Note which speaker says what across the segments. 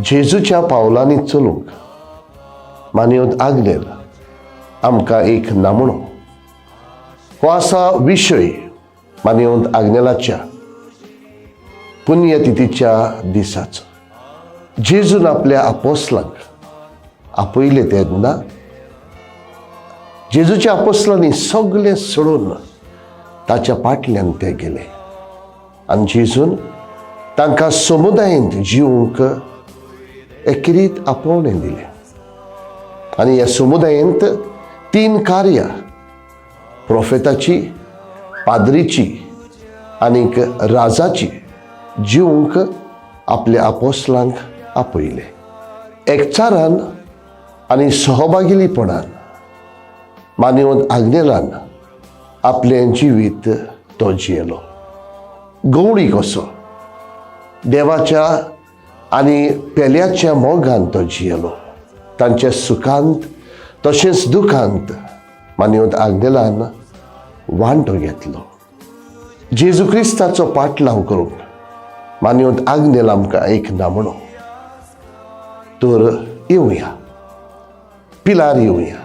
Speaker 1: जेजूच्या पावलांनी चलूंक मानयत आग्नेल आमकां एक नामणो हो आसा विशय मानयत आग्नेलाच्या पुण्यतिथीच्या दिसाचो. जेजून आपल्या आपोसलांक आपयले तेन्ना जेजूच्या आपोसलांनी सगळें सोडून ताच्या फाटल्यान ते गेले आनी जेजून तांकां समुदायेंत जिवंक एकेरीत आपोवणें दिलें. आनी ह्या समुदायेंत तीन कार्यां, प्रोफेताची, पाद्रीची आनीक राजाची जिवंक आपल्या आपोसलांक आपयले. एकचारान आनी सहभागिलीपणान मानवत आग्नेलान आपलें जिवीत तो जियेलो. गवळी कसो देवाच्या आनी पेल्याच्या मोगान तो जियेलो. तांच्या सुखांत तशेंच दुखांत मानवत आग्नेलान वांटो घेतलो. जेजू क्रिस्ताचो पाटलाव करूंक मानवत आग्नेल आमकां एक नामणो. तर येवया, पिलार येवया.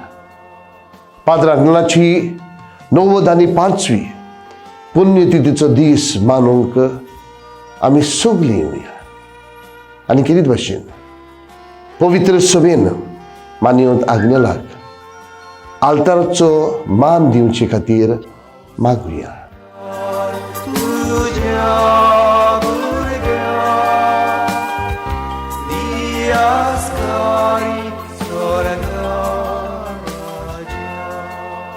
Speaker 1: पाद्र आग्नेलाची 95वी पुण्यतिथीचो दीस मानूंक आमी सगलीं येवया आनी कितें भाशेन पवित्र सभेन मानवत आग्नेलाक आल्ताराचो मान दिवचे खातीर मागुया.